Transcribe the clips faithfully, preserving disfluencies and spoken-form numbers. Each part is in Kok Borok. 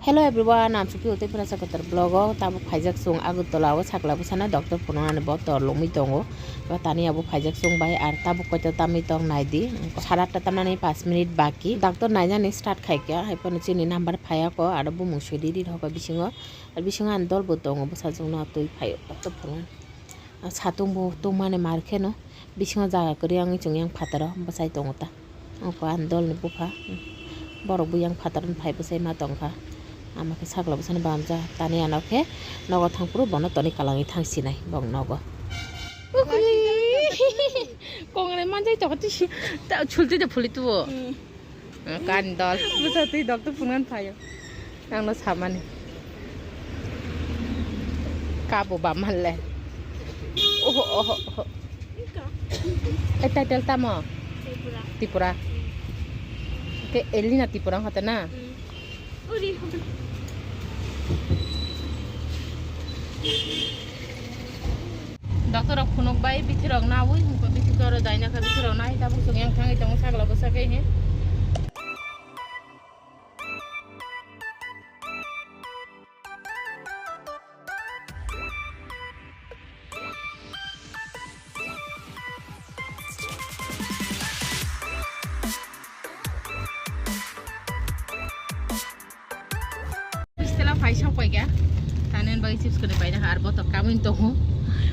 Hello everyone, ang Suki Utei Pura Sakotor vlog o tabuk phaijak chwng Agartala o sakla bwsano doctor phunuknani bo tor lungwi tongo. Ba tani abo phaijak chwng bai ar tabuk koito tamwi tong nai di. Sara atta tamnani paanch minute baki. Doctor nainani start khaikha, hai phano chini number phaiya ko, aro bumung sui di di rokha bisingo. Ar bisingo ani dol bo tongo, bwsajwk no twi phaio doctor phunuknani. Satung bo tungmani mar kheno bisingo jaga kwrwi wngwi chwng yang phataro bwchai tongo ta. Oko ani dolni bupha, borok bo yang phataro phai bwchai ma tongkha. Ama khe sakla bwsano bamjak tani ano khe nogo thangphuru bono toni kwlangwi thang sinai bok nogo. Kongre manjai tokha tisi ta chulti de phuli tuo. Hmm. Kani dol. Bwsa twi doctor phunuknani phaio. Ang no samani. Kabo ba malle. Oho, oho, oho. E title tamo? Tripura. Tripura. Ke Elina Tripura hota na? Hmm. Uri. Doctor rok phunuk bai bithi rok nawi, hwnkhe bithi khe oro daina khe bithi rok nahi tabuk chwng yang thangwi tongo sakla bwsa khe he. Stela phai sok pai kha. Tani bagwi chips kwrwi paina kha, ar botok kamui tongo.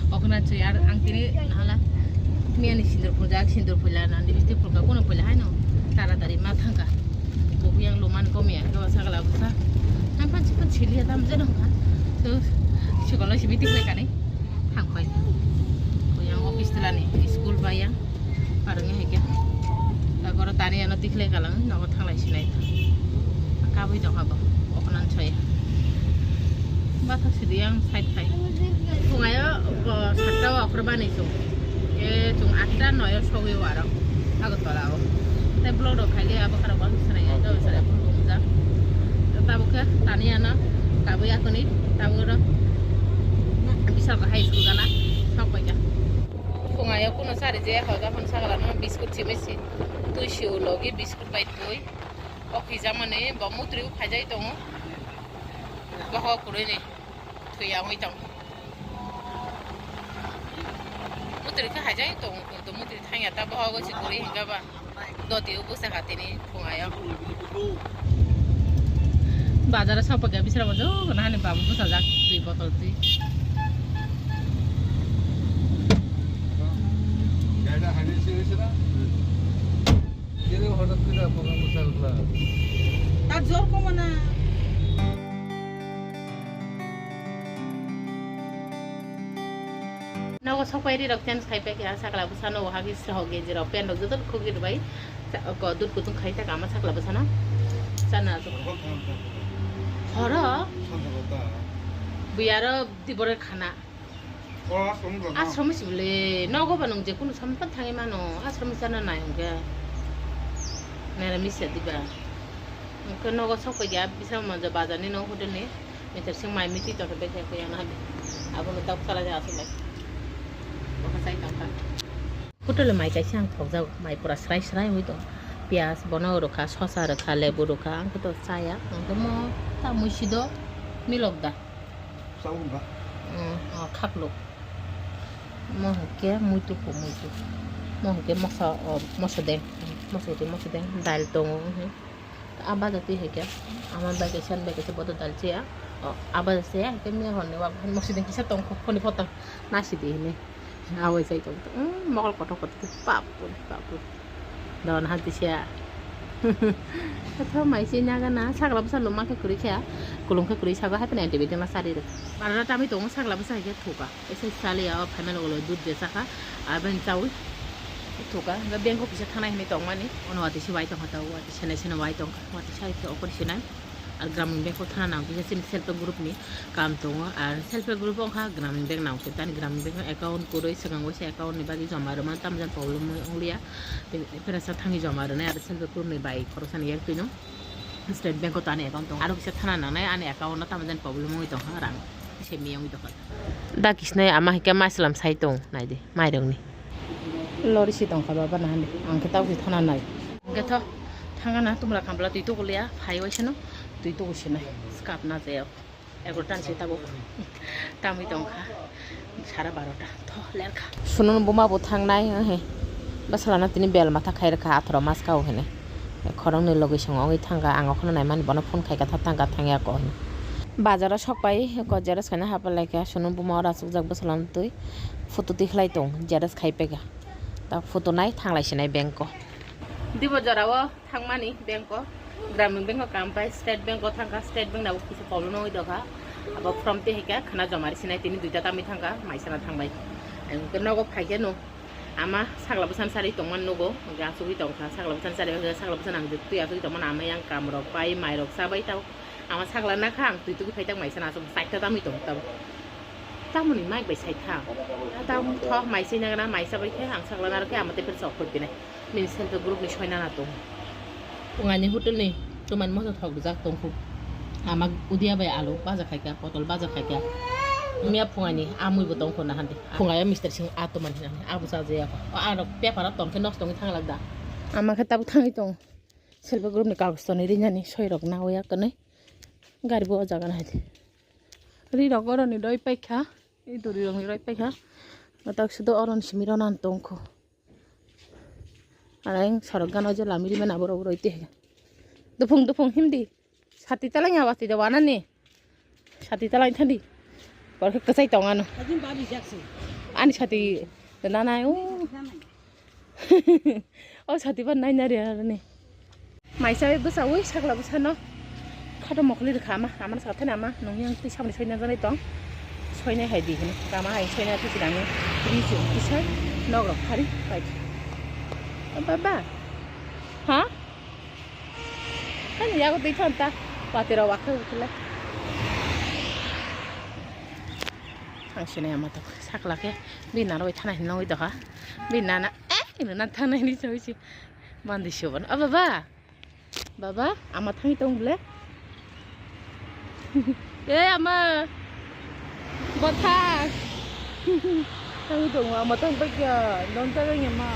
Okhna chwi ar ang tini hala miyani sindur phunjak, sindur phuila na, lipstick phulka, kuno phuila haino taratari ma thangkha. Bo yang luman komiya, khe sakla bwsa. Ang pan chikon chiliya tam jeno kha. To sikolo si meeting lai kani. Thang phai. Bo yang office tilani, school ba yang. Parwngwi hai khe. Ta goro tani ano tikhlai kalang, nogo thanglai sinai. Kabui tongkha bo, okhnan soya. Bathak sidi yang side khai. Phungayo bo satta o okhor bani chung. E chung atta noyo sogwi waro. Agartala o. Tei vlog rok khaili abo khara bang sanai, do sanai phunuk jak. Tabuk khe tani ano kabui akoni, tabuk ro. Bisal ko hai school gana, sok pai ja. Phungayo kuno sari je hoja phun sagala no biscuit simi si. Twi si ulogi biscuit bai twi. O khijamani bo mutri o khaijai tongo. Boho kwrwi ni thwi ya wngwi tongo. Mutri khe haijai tongo, to mutri thangya ta boho go si kwrwi hingka ba. Doti o bwsa kha tini phungayo. Bazar o sopok ya bisra bo do na hani babu bwsa jak twi botol twi. Kere hothat kore apa kamu sallah? Ta jor koma na. Nogo sokpai ri rok change khai pai kha sakla bwsano o hagi sroho geji rok pen rok joto khogir bai ko dud kutung khai ta kama sakla bwsano chana asuk. Horo. Biyaro dibore khana. O, ashram rok no. Ashram si bole, nogo ba nung je kunu sampan thangwi mano, ashram sana nai hwnkhe. Nera misa diba. Hwnkhe nogo sok pai ya, bisa manja bazar ni no hotel ni. Meter sing mai miti to be khe yang na. Abo no tak sala ja asuk lai. Bokha sai tang kha. Hotel mai kaisa ang thokjak, mai pura srai srai hui to. Piyaj bono rwkha, sosa rwkha, lebu rwkha, ang khe to chaya. Ang khe mo ta mui si do milok da. Sabun ba? Mm, o, khakluk. Mo hwnkhe muitu ko muitu. Mo hwnkhe moso, o, moso deng. Moso twi moso deng. Dail tongo, mhm. A baja twi hai khe. Ama bai kaisa, bai kaisa bodo dail chaya. O, a baja se hai khe miya hwnwi wa moso deng kisa tong kho, khoni photang. Nasi di hini. Awai sai tong. Mm, mokol kothok kothok. Bapre, bapre. Don hati sia. Kotho mai se nyaga na, sakla bwsa luma khe kwrwi kha, kulum khe kwrwi sago, hapheno activity ma sari rw. Bara tamwi tongo sakla bwsa hai khe thuka. Ese sali ya, o phaimani ulo dud je chakha, abeni chawi thuka. Hwnkhe bank o kisa thangnai hinwi tongmani, ono watwi se wai tongkha, ta watwi senai seno wai tongkha, watwi sai khe okori senai. Ar Gramin Bank o thana nang kisa chini self help group ni kam tongo, ar self help group wngkha Gramin Bank nang khe, tani Gramin Bank o account kwrwi swkang waisa account ni bagwi joma rwmani tamjani problem wngliya. Tei pheresa thangwi joma rwnai, aro self help group ni bai khoroksani yak twino State Bank o tani account tongo, aro kisa thana nangnai ani account no tamjani problem wngwi tongkha, rang se miyungwi tongkha. Da kisnai ama hai khe maslam sai tong nai di, mairung ni. Lori si tongkha baba na hande, ang khe tabuk thana nai. Hwnkhe tho, thangana tumra kambla twi tukuliya, phai waisano, Twi tubu sinai, skap na jayok. Egarotan se tabuk. Tamwi tongkha. Sara barota. Tho, lerkha. Sunun buma bo thangnai, he. Basalana tini bel matha khairkha, atharo maska o hene. Khoroknwi logwi songo wngwi thangkha, ang okhorno naimani bono phone khaikha, tha thangkha, thangya ko hene. Bazaro sokpai, ko jeres khaina hapalaikha, Sunun buma ora chukjak basalana twi. Photo tikhlai tong, jeres khaipaikha. Ta photo nai thanglai sinai bank o. Dibo jorao. Thangmani bank o, Gramin Bank o kam pai, State Bank o thangkha, State Bank nabo kisa problem wngwi dokha. Abo form tei hai khe khna joma ri sinai tini duita tamwi thangkha, maisana thangbai. Ang khe nogo phai khe no, ama sakla bwsani sari tongmani nogo, hwnkhe asugwi tongkha, sakla bwsani sari, sakla bwsani ang twi asugwi tongmani, ama yang kam rok pai, mai rok chabai tao, ama sakla nakha, ang twi tugwi phai tak maisana asuk, chaita tamwi tong tabo. Tamoni mic bai sai tha. Tamo tho mai sui nang na mai sa bai khe ang sakla naro khe amo tei phir sok khoi pinai. Nini self help group ni soi nana tong. Pungani hotel ni tomani moso thok rijak tong khu. Ama udia bai alu baja khai kha, potol baja khai kha. Miya pungani amui bo tong khu na hande. Pungayo Mister Singh a tomani hinani abo sa je ya. O aro paper o tong khe nosto wngwi thang lak da. Ama khe tabuk thangwi tong. Self help group ni kagoj toni rinani soi rok na o ya kani. Gari bo o jaga na hai. Ri rok oro ni roi paikha, i duri rok ni roi paikha. Atak sudo oro ni simi rona tongkho. Arang sorok gana je lami rimani aborok roi te. Dupung dupung himdi. Sati talang ya wati de wana ni. Sati talang thandi. Bor khe kwchai tong ano. Ani sati nana o. O sati ba nai nari aroni. Maisa bwsa ui sakla bwsa no. Khato mokli rwkha ama, ama sakthani ama nungni ang twi samani soina jani tong. Soinai hai di hino. Kama hai soina twi sinani. Ri chu kisa nok rok phari pai. Baba. Ha? Ani yago twi thon ta. Watira wakhe ukle. Ang sinai ama tok sakla khe. Bini nana bai thana hinwi doha. Bini nana, eh, ino na thana hinwi sawi si. Mandi soban. O baba. Baba, ama thangwi tong ble. Eh, ama. Botha. Thangwi tong, ama thang bai kya. Non ta bai ma.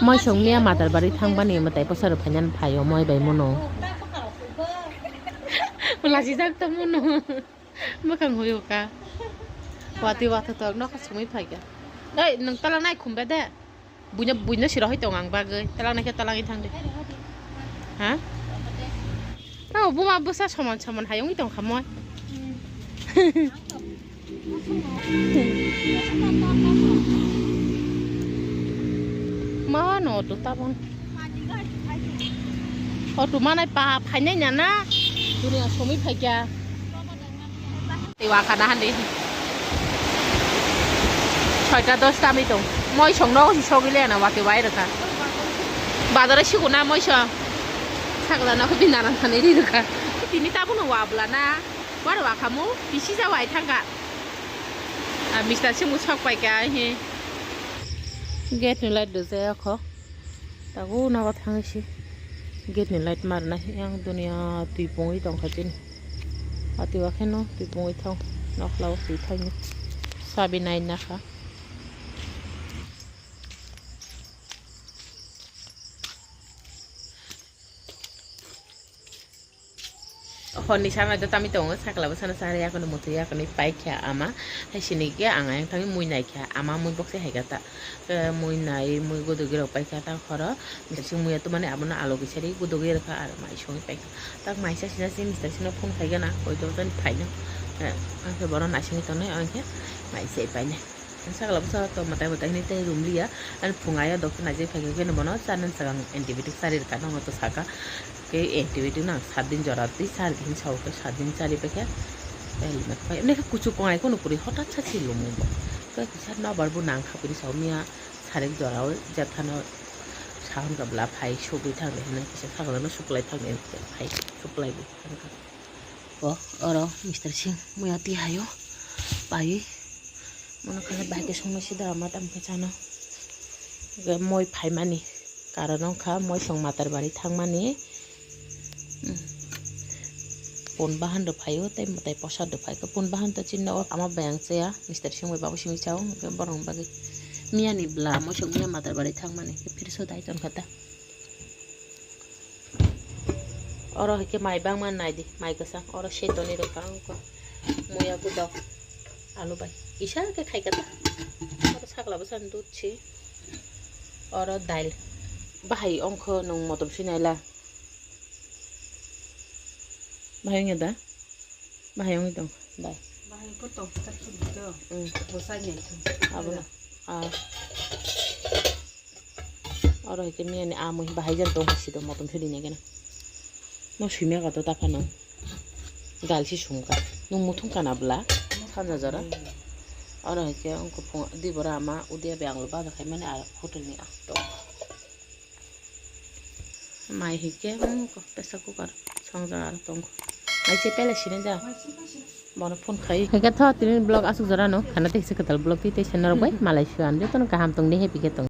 Moi song miya matar bari thang bani matai posa ro phanyan phayo moi bai mono. Laji jak ta mono. Mwkhang huyo ka. Wati wathotok nokha sumui phaikha. Ei, nwng talang nai khumbe de. Buino, buino siro hoi tong ang bagwi. Talang nai khe talangwi thang de. Ha? Tamo buma bwsa soman soman hayungwi tong kha moi. Ma no to tabang. Auto manai pa phainai na na. Dunia somoi phaikya. Tei waka na handi. Soita dos tami tong. Moi song no si sogile na wati wai rwkha. Bazar sikuna moi song. Sakla na ko binaran thani ri rwkha. Tini tabuk no wabla na. War wakamu bisi ja wai thangka. A Mister Singh sok paikha hi. Gate ni light rwjak kho. Tago nago thangwi si gate ni light marna yang dunia twi pungwi tongkha chini. Ati wakheno twi pungwi thang nokla o twi thangwi sabi nai nakha. Honni sana do tami tongo, sakla bwsano sari yakono muthwi yakono paikha ama. Hai sini khe ang ayang thangwi mui naikha ama, mui bokse haikha ta. Mui nai, mui gudugi rok paikha ta khoro. Mister Singh muya tumani abono alo kisa ri gudugi rwkha aro mai songwi paikha. Tak maisa sina se Mister Singh no phone khaigana, koi to tani phaino. Ang khe bono naisingwi tongnai, ang khe mai se painai. Sakla bwsa to mwtai mwtai hinwi tei rumliya. Ani phungai o dokhe naijak phaikha khe bono charnani saka ang antibiotic chari rwkha, nono to saka. Khe antibiotic no ang saat din jora twi chari di hinwi sao khe saat din chari paikha. Tei helmet pai. Emni khe kuchuk wngnai kunu kwrwi hotat sa si lumo bo. Khe kisa nobar bo nang kha kwrwi sao miya sarik jora o jethano sahon kabla phai sugwi thang di hinwi kisa sakla no suklai thang di hinwi phai suklai bo thang kha. O, oro Mister Singh muya twi hayo pai. Mono khe bai khe songno sida ma tam khe chano. Hwnkhe moi phaimani karon wngkha moi song matar bari thangmani. Hmm. Pun bahan rw phaio tei mwtai posa rw phaikhe pun bahan to chini nogo ama bai ang chaya Mister Singh bai babu simi chao hwnkhe borokni bagwi miyani bwla moi song miya matar bari thangmani khe phirso dai tongkha ta. Oro hai khe mai bangma nai di, mai kwchang. Oro setoni rwkha wngkha. Muya budok. Alu bai. Isa khe khai kha ta. Oro sakla bwsa dud si. Oro dail. Bahai wngkha nwng motom sinai la. Bahai wngya da? Bahai wngwi tong. Dai. Bahai pho tong khe ta khibidi do. Mm. Bwsai nai thung. Abo na. Ah. Oro hai khe miyani amwi bahai jan tong hai si do motom suri nai gana. No sui mega to ta phano. Gal si sum ka. Nwng muthung kana bwla. Sanja jora. Oro hai khe wngkha phung di bora ama udia be anglo baja khai mani ar hotel ni ah tong. Mai hai khe wngkha pressure cooker songjak aro tong. Mai se pele sini da. Bono phone khai. Hai khe tho tini vlog asuk jora no khana tei se kwtal vlog tei tei se norok bai malai sua ang jotono kaham tong di happy khe tong.